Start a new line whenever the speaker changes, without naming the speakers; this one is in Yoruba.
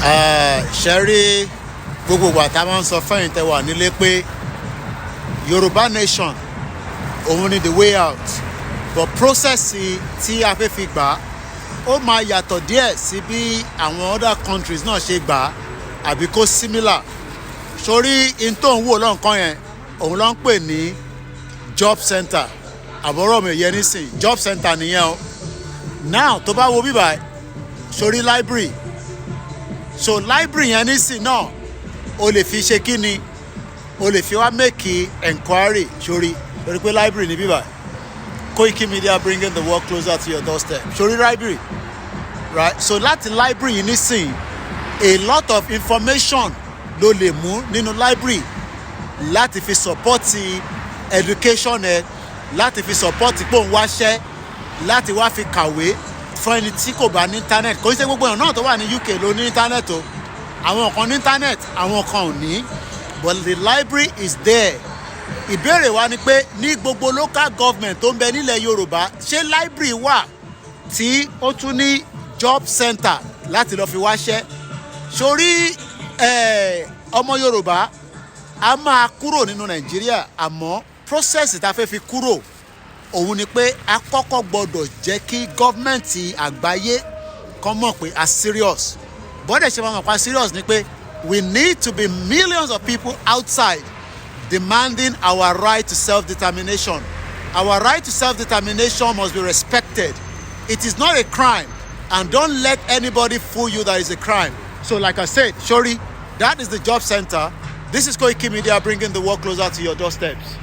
Ṣe rí gbogbo ìgbà tá a máa ń sọ fẹ́yìn tẹ́ wà nílé pé Yorùbá nation òun ni the way out, but process tí a fẹ́ fi gbà á, ó máa yàtọ̀ díẹ̀ sí bí àwọn other countries náà ṣe gbà á, àbí kó similar. Sórí in tó ń wò lọ́nkàn yẹn, òun ló ń pè ní job center. Àbọ̀rọ̀ mi yẹn nísìn, job center nìyẹn o. Now, tó bá wo bíbá, sórí library, so library yẹn nísìn náà, o lè fi ṣe kí ni, o lè fi wá make enquiry. Sórí lórí pé library ní bíbá. Koiki Media, bringing the world closer to your doorstep. Sórí library, right? So láti library yìí nísìn, a lot of information ló lè mú nínú library láti fi support education ẹ, láti fi support pé òun wáṣẹ́, láti wá fi kàwé. Fún ẹni tí kò bá ní internet, kò ń ṣe gbogbo èèyàn náà tó wà ní UK ló ní internet o. Àwọn kan ní internet, àwọn kan ò ní, but the library is there. Ìbéèrè wa ni pé ní gbogbo local government tó ń bẹ nílẹ̀ Yorùbá, ṣé library wà tí ó tún ní job center láti lọ́ọ́ fi wáṣẹ́? Sórí ọmọ Yorùbá, a máa kúrò nínú Nàìjíríà, àmọ́ process tá a fẹ́ fi kúrò òun ni pé a kọ́kọ́ gbọ́dọ̀ jẹ́ kí government àgbáyé kàn mọ̀ pé a serious. Bọ́dẹ̀ ṣe máa mọ̀ pé a serious ni pé we need to be millions of people outside demanding our right to self-determination. Our right to self-determination must be respected. It is not a crime, and don't let anybody fool you that it's a crime. So like I said, sori, that is the job center. This is Koiki Media, bringing the world closer to your doorsteps.